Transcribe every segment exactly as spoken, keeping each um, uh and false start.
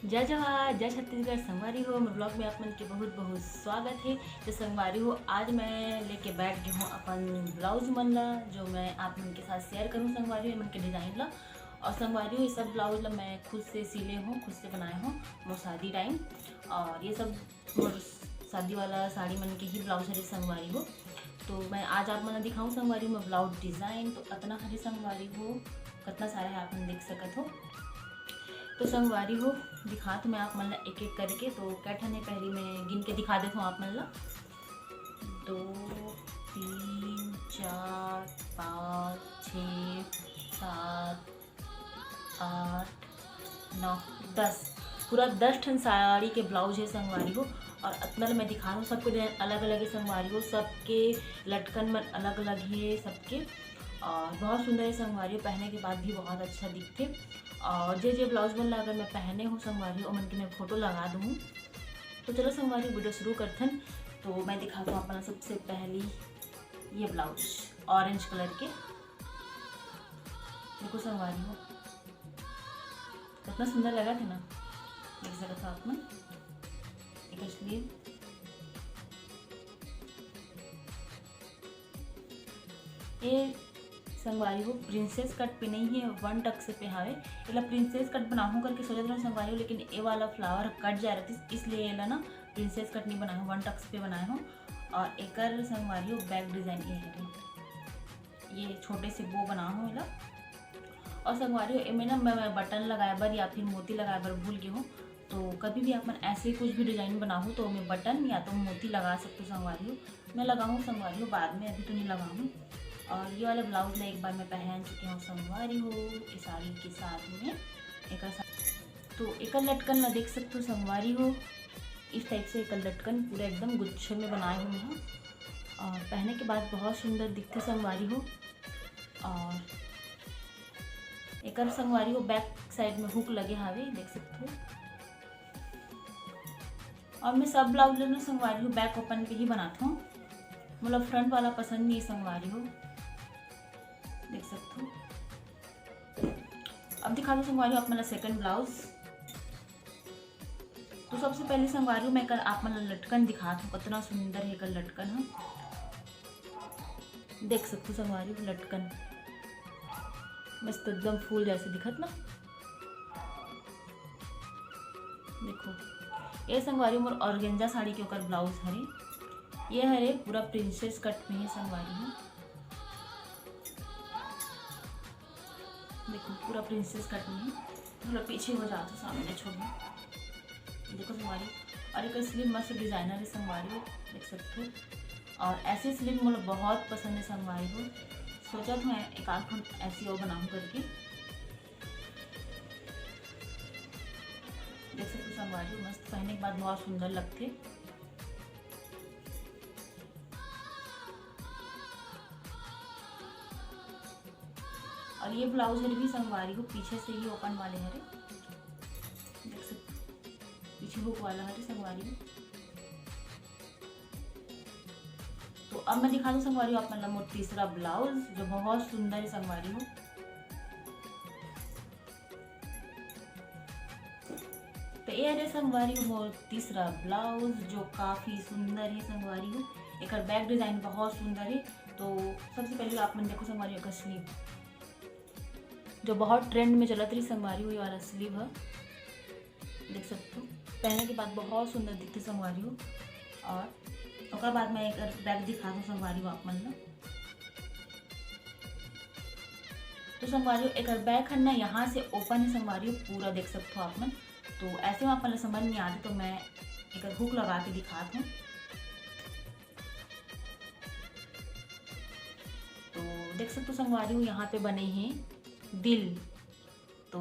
जय जोहार, जय छत्तीसगढ़। संगवारी हो, मोर ब्लॉग में आप मन के बहुत बहुत स्वागत है। तो संगवारी हो, आज मैं लेके बैठ गई हूँ अपन ब्लाउज मन ला, जो मैं आप मन के साथ शेयर करूँ संगवारी हो, मन के डिजाइन ला। और संगवारी हो, ये सब ब्लाउज ला मैं खुद से सिले हूँ, खुद से बनाए हूँ मोर शादी टाइम। और ये सब मोर शादी वाला साड़ी मन के ही ब्लाउज हरे संगवारी हो। तो मैं आज आप मन ला दिखाऊँ संगवारी हो, मैं ब्लाउज डिजाइन तो अतना हरे संगवारी हो, कतना सारा है आप मन देख सकत हो। तो संगवारी हो, दिखात मैं आप मन ला एक एक करके। तो कै ठन हे, पहली मैं गिन के दिखा देत हूँ आप मन ला। दो, तीन, चार, पाँच, छः, सात, आठ, नौ, दस, पूरा दस ठन साड़ी के ब्लाउज है संगवारी हो। और अतना ल मैं दिखा रहा हूँ, सबके डिजाइन अलग अलग है संगवारी हो, सबके लटकन मन अलग अलग है सबके। और बहुत सुंदर है संगवारी हो, पहने के बाद भी बहुत अच्छा दिखते। और जे जे ब्लाउज मन ला अगर मैं पहने हूँ संगवारी हो, ओमन के मैं फोटो लगा दूँ। तो चलो संगवारी, वीडियो शुरू करथन। तो मैं दिखा दूँ आप मन ला सबसे पहली ये ब्लाउज ऑरेंज कलर के। देखो संगवारी हो, कितना सुंदर लगा थे ना, देख सकत हो आप मन। एक स्लीव, ये संगवारी हो प्रिंसेस कट पे नहीं है, वन टक्स पे हावे। एला प्रिंसेस कट बनाहूँ करके सोचत रहूँ संगवारी हो, लेकिन ये वाला फ्लावर कट जा रहा, इसलिए एला ना प्रिंसेस कट नहीं बनाए हूँ, वन टक्स पे बनाए हूँ। और एकर संगवारी हो बैक डिजाइन ये है, ये छोटे से बो बना हूँ एला। और संगवारी हो, एमे ना मैं, मैं बटन लगाए बर या फिर मोती लगाए बर भूल गई हूँ। तो कभी भी आप मन ऐसे कुछ भी डिजाइन बनाहू तो ओमे बटन या तो मोती लगा सकते हो संगवारी हो। मैं लगाऊँ संगवारी हो बाद में, अभी तो नहीं लगाऊँ। और ये वाला ब्लाउज ला एक बार मैं पहन चुकी हूँ संगवारी हो, ये साड़ी के साथ में। एकर साथ तो एकर लटकन ला देख सकते हो संगवारी हो, इस टाइप से एकर लटकन पूरा एकदम गुच्छे में बनाए हुए हैं। और पहने के बाद बहुत सुंदर दिखते संगवारी हो। और एकर संगवारी हो बैक साइड में हुक लगे हावे, देख सकते हो। और मैं सब ब्लाउज ला ना संगवारी हो बैक ओपन पे ही बनात हूँ, मतलब फ्रंट वाला पसंद नहीं है संगवारी हो, देख सकते हो। अब दिखा दो संगवारी हो आप मन ला सेकंड ब्लाउज। तो सबसे पहले संगवारी हो मैं कर आप मन ला लटकन दिखात हूँ, कितना सुंदर है एकर लटकन ह। देख सकते हो संगवारी हो लटकन मस्त एकदम फूल जैसे दिखत ना। देखो ये संगवारी हो मोर ऑर्गेंजा साड़ी के ओकर ब्लाउज हरे, ये हरे पूरा प्रिंसेस कट में है संगवारी हो। देखो पूरा प्रिंसेस कट में है, थोड़ा पीछे हो जाओ तो सामने छोड़ो। देखो संगवारी, और एक स्लीव मस्त डिजाइनर है संगवारी हो, देख सकते हो। और ऐसे स्लीव मोला बहुत पसंद है संगवारी हो, सोचत हूँ एक आध ठन ऐसी और बनाऊँ करके। देख सकते हो संगवारी हो, मस्त पहने के बाद बहुत सुंदर लगते। और ये ब्लाउज हरे भी संगवारी हो पीछे से ही ओपन वाले हरे, देख सकते हो, पीछे हुक वाला हरे संगवारी हो। तो अब मैं दिखा दूँ संगवारी हो आप मन ला मोर तीसरा ब्लाउज, जो बहुत सुंदर है संगवारी हो। तो ये हरे संगवारी हो मोर तीसरा ब्लाउज, जो काफी सुंदर है संगवारी हो। एकर बैक डिजाइन बहुत सुंदर है। तो सबसे पहले आप मन देखो संगवारी हो एकर स्लीव, जो बहुत ट्रेंड में चलत रही संगवारी हो, ये वाला स्लीव है, देख सकते हो। पहने के बाद बहुत सुंदर दिखते संगवारी हो। और ओकर बाद मैं एकर बैक दिखा दूँ संगवारी हो आप मन ला। तो संगवारी हो एकर बैक है ना, यहाँ से ओपन है संगवारी हो, पूरा देख सकते हो आप मन। तो ऐसे में आप मन ला समझ नहीं आते तो मैं एकर हुक लगा के दिखात हूँ। तो देख सकते हो संगवारी हो यहाँ पे बने हैं दिल। तो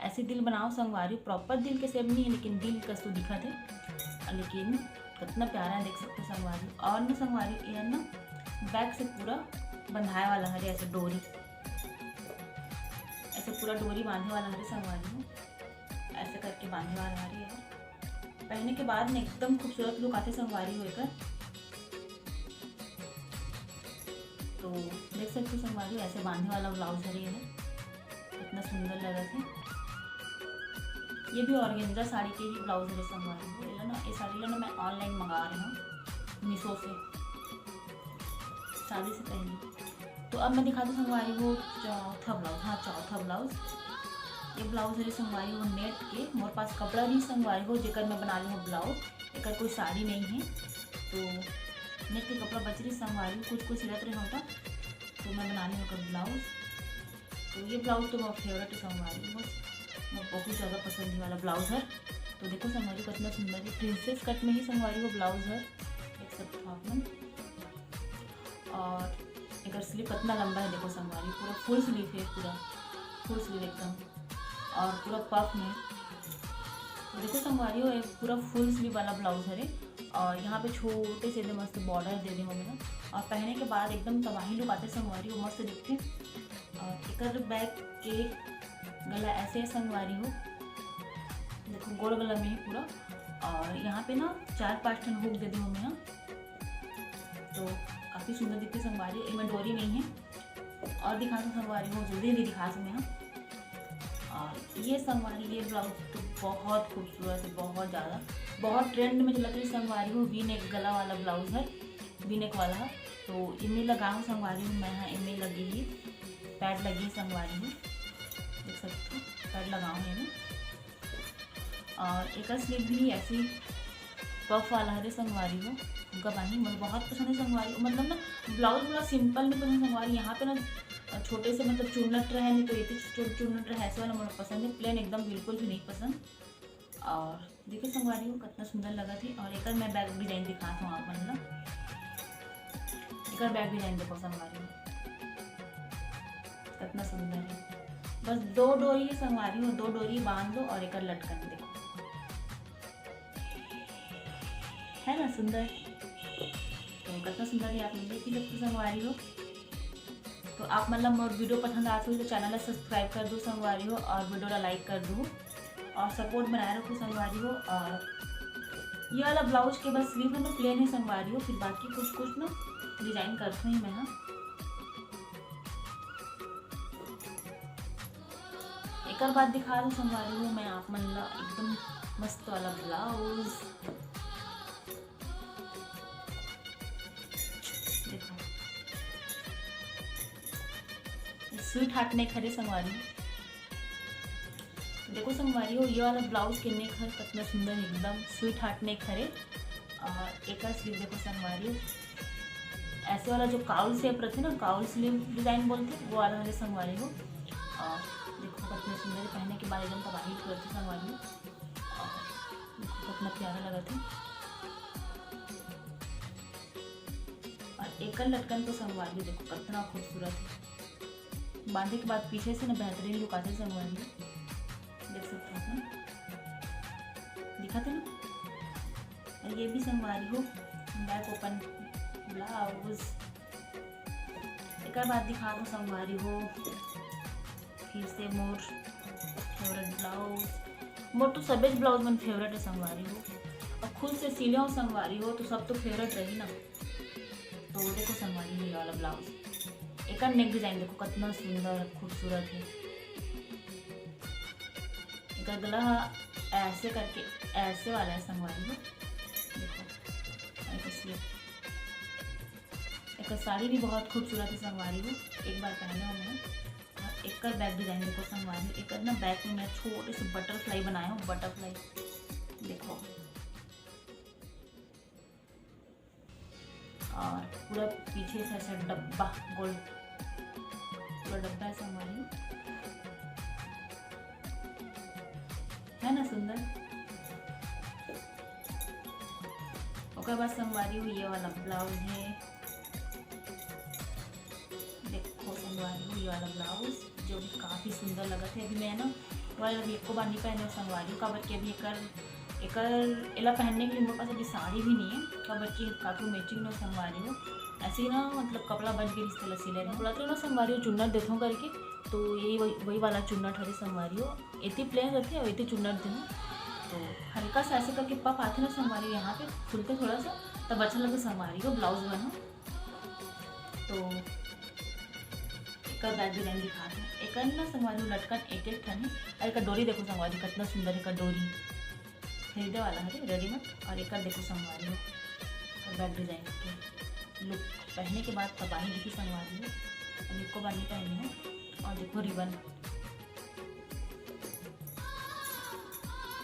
ऐसे दिल बनाओ संगवारी हो, प्रॉपर दिल के शेप नहीं है लेकिन दिल कस तो दिखत है, लेकिन कितना प्यारा है, देख सकते हो संगवारी हो। और ना संगवारी हो, ये है ना बैक से पूरा बंधाए वाला हरे ऐसे डोरी, ऐसे पूरा डोरी बांधे वाला हरे संगवारी हो, ऐसे करके बांधे वाला हरे है। पहने के बाद में एकदम खूबसूरत लुक आते संगवारी हो एकर। तो देख सकते हो संगवारी हो, ऐसे बांधे वाला ब्लाउज हरे है, इतना सुंदर लगा थे। ये भी ऑर्गेन्जा साड़ी के ही ब्लाउज हरे संगवारी हो। ये ला ना, ये साड़ी ला ना मैं ऑनलाइन मंगा रहे हूँ मीशो से, शादी से पहले। तो अब मैं दिखा दूँ संगवारी हो चौथा ब्लाउज। हाँ, चौथा ब्लाउज। ये ब्लाउज हरे संगवारी हो नेट के। मोर पास कपड़ा नहीं संगवारी हो जेकर मैं बना रही हूँ ब्लाउज, एकर कोई साड़ी नहीं है। तो नेट के कपड़ा बच रही संगवारी हो, कुछ कुछ सिलत रहे होता, तो मैं बना रही हूँ एकर ब्लाउज। तो ये ब्लाउज तो मोर फेवरेट है संगवारी हो, बस मोर बहुत ज़्यादा पसंद है वाला ब्लाउज है। तो देखो संगवारी हो कितना सुंदर है, प्रिंसेस कट में ही संगवारी हो ब्लाउज है, देख सकते हो आप मन। और एकर स्लीव कितना लंबा है देखो संगवारी, पूरा फुल स्लीव है, पूरा फुल स्लीव एकदम, और पूरा पफ में। तो देखो संगवारी हो, एक पूरा फुल स्लीव वाला ब्लाउज हरे और यहाँ पे छोटे से दे मस्त बॉर्डर दे दे होंगे ना, और पहने के बाद एकदम तबाही लुक आते संगवारी हो, मस्त दिखते। और एकर बैक के गला ऐसे है संगवारी हो, देखो गोल गला में ही पूरा, और यहाँ पे ना चार पाँच ठन हुक दे दे होंगे ना, तो काफ़ी सुंदर दिखते संगवारी हो। एमे डोरी नहीं है, और दिखा दूँ संगवारी हो, जल्दी जल्दी दिखा दूँ मैं। हाँ, और ये संगवारी, ये ब्लाउज तो बहुत खूबसूरत है, बहुत ज़्यादा, बहुत ट्रेंड में चलत रही संगवारी हो, वी नेक गला वाला ब्लाउज है, वी नेक वाला है। तो इमे लगा हूँ संगवारी हो मैं, हाँ इमे लगी ही पैड लगी ही संगवारी हो, देख सकते हो पैड लगा हूँ इमे। और एकर स्लीव भी ऐसे ही पफ वाला हरे संगवारी हो, हुक्का बाही मोर बहुत पसंद है संगवारी हो। मतलब ना ब्लाउज पूरा सिंपल में पसंद संगवारी, यहाँ पे ना छोटे से मतलब चुन्नट रहे, नहीं तो ये चुन्नट रहे, ऐसे वाला मोर पसंद है, प्लेन एकदम बिल्कुल भी नहीं पसंद। और देखो संगवारी हो कितना सुंदर लगा थी। और एकर मैं बैक डिजाइन दिखा हूँ आप मन ला, एकर बैक डिजाइन देखो संगवारी हो कितना सुंदर है। बस दो डोरी है संगवारी हो, दो डोरी बांध लो और एकर लटकन देखो, है ना सुंदर। तो कितना सुंदर है, आप मन देख ही सकते संगवारी हो। तो आप मन ला मोर वीडियो पसंद आत होही तो चैनल ला सब्सक्राइब कर दो संगवारी हो और वीडियो ला लाइक कर दो और सपोर्ट बनाए रखो संगवारी हो। और ये वाला ब्लाउज के बस स्लीव है ना प्लेन है संगवारी हो, फिर बाकी कुछ कुछ ना डिजाइन करती हूँ मैं। हाँ, एकर बाद दिखा दूँ संगवारी हो मैं आप मन ला एकदम मस्त वाला ब्लाउज। देखो, स्वीट हार्ट नेक हरे संगवारी। देखो संगवारी हो, ये वाला ब्लाउज के नेक हर कितना सुंदर, एकदम स्वीट हार्ट नेक हरे। और एकर स्लीव देखो संगवारी हो, ऐसे वाला जो काउल शेप रहते ना, काउल स्लीव डिजाइन बोलते, वो वाला हरे संगवारी हो। और देखो कितना सुंदर है, पहने के बाद एकदम तबाही करते संगवारी हो। और देखो कितना प्यारा लगा था। और एकर लटकन तो संगवारी देखो कितना खूबसूरत है, बांधे के बाद पीछे से ना बेहतरीन लुक आते संगवारी, देख सकते हो ना, दिखाते ना। और ये भी संगवारी हो बैक ओपन ब्लाउज। एकर बाद दिखा दो संगवारी हो फिर से मोर फेवरेट ब्लाउज। मोर तो सबेच ब्लाउज मन फेवरेट है संगवारी हो, और खुद से सिले हो संगवारी हो तो सब तो फेवरेट रही ना। तो देखो संगवारी हो ये वाला ब्लाउज, एकर नेक डिजाइन देखो कितना सुंदर खूबसूरत है। एकर गला ऐसे करके ऐसे वाला है संगवारी हो, देखो ऐसे स्लीव। एकर साड़ी भी बहुत खूबसूरत है संगवारी हो, एक बार पहने हो मैं। और एकर बैक डिजाइन देखो संगवारी, एकर ना बैक में मैं छोटे से बटरफ्लाई बनाया हूँ, बटरफ्लाई देखो। और पूरा पीछे से ऐसा डब्बा गोल, पूरा डब्बा है संगवारी, है ना सुंदर। ओकर बाद संगवारी हो ये वाला ब्लाउज है, देखो संगवारी हो ये वाला ब्लाउज जो भी काफ़ी सुंदर लगत है। अभी मैं ना वाला अभी एको बार नहीं पहने संगवारी हो, काबर कि अभी एकर एकर एला पहनने के लिए मोर पास अभी साड़ी भी नहीं है, काबर कि काफी मैचिंग ना संगवारी हो। ऐसे ही ना मतलब कपड़ा बच गई रिश्ते लसीले रहे। बोला तो ना संगवारी हो चुन्नट देथों करके, तो यही वही, वही वाला चुन्नट हरे संगवारी हो। एती प्लेन रहते और एती चुन्नट देना, तो हल्का सा ऐसे करके पफ आते ना संगवारी हो, यहाँ पे खुलते थोड़ा सा, तब अच्छा लगे संगवारी हो ब्लाउज बना। तो एकर बैक डिजाइन दिखात हूँ। एकर ना संगवारी हो लटकन एक एक ठन हे। अउ एकर डोरी देखो संगवारी, कतना सुंदर एकर डोरी, खरीदे वाला हरे रेडीमेड। अउ एकर देखो संगवारी हो, एकर बैक डिजाइन के लुक पहने के बाद तबाही दिखी संगवारी हो। अभी एको बार नहीं पहने हो। अउ देखो रिबन,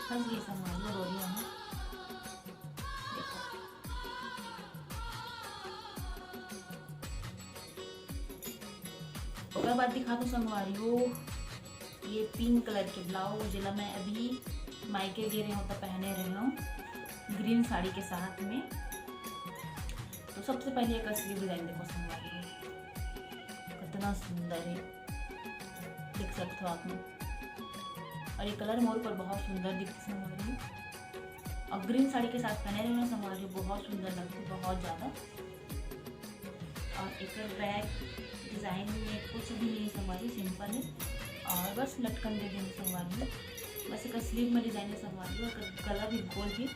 फंस गई संगवारी हो डोरी में। देखो, ओकर बाद दिखात हूँ संगवारी हो, ये पिंक कलर के ब्लाउज, जेला मैं अभी मायके गे रहे हूँ त पहने रहे हूँ ग्रीन साड़ी के साथ में। तो सबसे पहले एकर स्लीव डिजाइन देखो संगवारी हो, कितना सुंदर है, देख सकते हो आप लोग। अउ ये कलर मोर ऊपर बहुत सुंदर दिखथे संगवारी हो। अउ ग्रीन साड़ी के साथ पहने रहे हो ना संगवारी हो, बहुत सुंदर लगथे, बहुत ज्यादा। अउ एकर बैक डिजाइन में कुछ भी नहीं संगवारी, सिंपल है। अउ बस लटकन दे देंगे संगवारी, बस एकर स्लीव में डिजाइन है संगवारी, एकर गला भी गोल है।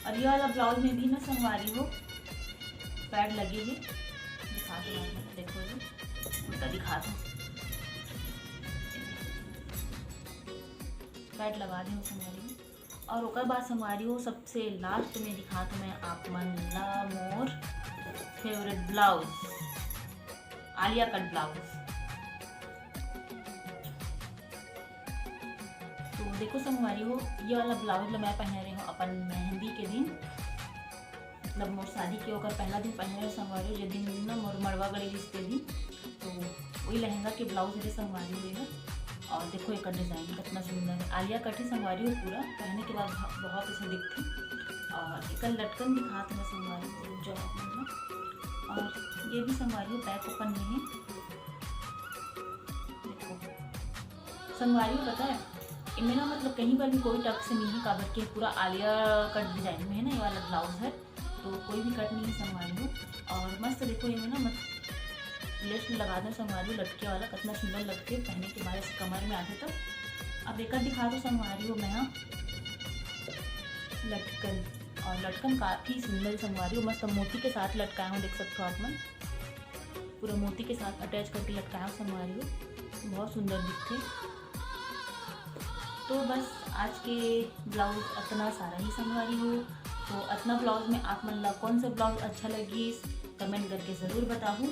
अउ ये वाला ब्लाउज में भी ना संगवारी हो पैड लगे हे, दिखा दो, देखो जी, उल्टा दिखा दो, पैड लगा दे संगवारी हो। अउ ओकर बाद संगवारी हो सबसे लास्ट में दिखात हूँ मैं आप मन ला मोर फेवरेट ब्लाउज, आलिया कट ब्लाउज। तो देखो संगवारी हो, ये वाला ब्लाउज ला मैं पहने रहे हूँ अपन मेहंदी के दिन, मतलब मोर शादी के ओकर पहला दिन पहने रहे संगवारी हो, जे दिन ना मोर मड़वा गड़े रिहिस ते दिन, तो वही लहंगा के ब्लाउज हरे संगवारी हो ये। अउ देखो एकर डिजाइन कितना सुंदर है, आलिया कट ही संगवारी हो पूरा, पहने के बाद ब-, बहुत अच्छा दिखथे। अउ एकर लटकन दिखात हूँ संगवारी हो, जो आप मन ला। अउ ये भी संगवारी हो बैक ओपन में है। देखो संगवारी हो, पता है एमे ना मतलब कहीं पर भी कोई टक्स नहीं है, काबर के पूरा आलिया कट डिजाइन में है ना ये वाला ब्लाउज है, तो कोई भी कट नहीं है संगवारी हो। अउ मस्त देखो एमे ना मत लेस लगा दो संगवारी हो, लटके वाला कितना सुंदर लगथे पहने के बाद ऐसे कमर में आथे तो। अब एकर दिखा दो संगवारी हो मैं, हाँ, लटकन, अउ लटकन काफी सुंदर संगवारी हो, मस्त मोती के साथ लटकाए हूँ, देख सकते हो आप मन, पूरा मोती के साथ अटैच करके लटकाए हूँ संगवारी हो, बहुत सुंदर दिखथे। तो बस आज के ब्लाउज अतना सारा ही संगवारी हो। तो अतना ब्लाउज में आप मन ला कौन सा ब्लाउज अच्छा लगिस, कमेंट करके जरूर बताहू।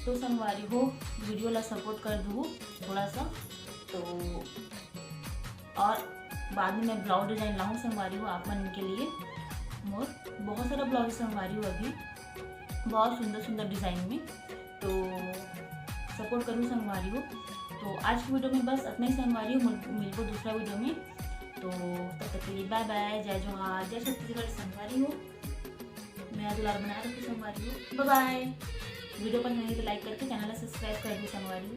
तो संगवारी हो, वीडियो ला सपोर्ट कर दू थोड़ा सा। तो अउ बाद में मैं ब्लाउज डिजाइन लाहूँ संगवारी हो आप मन के लिए। मोर बहुत सारा ब्लाउज संगवारी हो अभी, बहुत सुंदर सुंदर डिजाइन में, तो सपोर्ट करूँ संगवारी हो। तो आज की वीडियो में बस अतना ही संगवारी हो, मिल-, मिलबो दूसरा वीडियो में। तो तब तक के लिए बाय बाय, जय जोहार, जय छत्तीसगढ़ संगवारी हो। मैं दुलार बनाए रखूँ संगवारी हो, बाय बाय। वीडियो पसंद आई तो लाइक करके चैनल ला सब्सक्राइब कर दो संगवारी हो।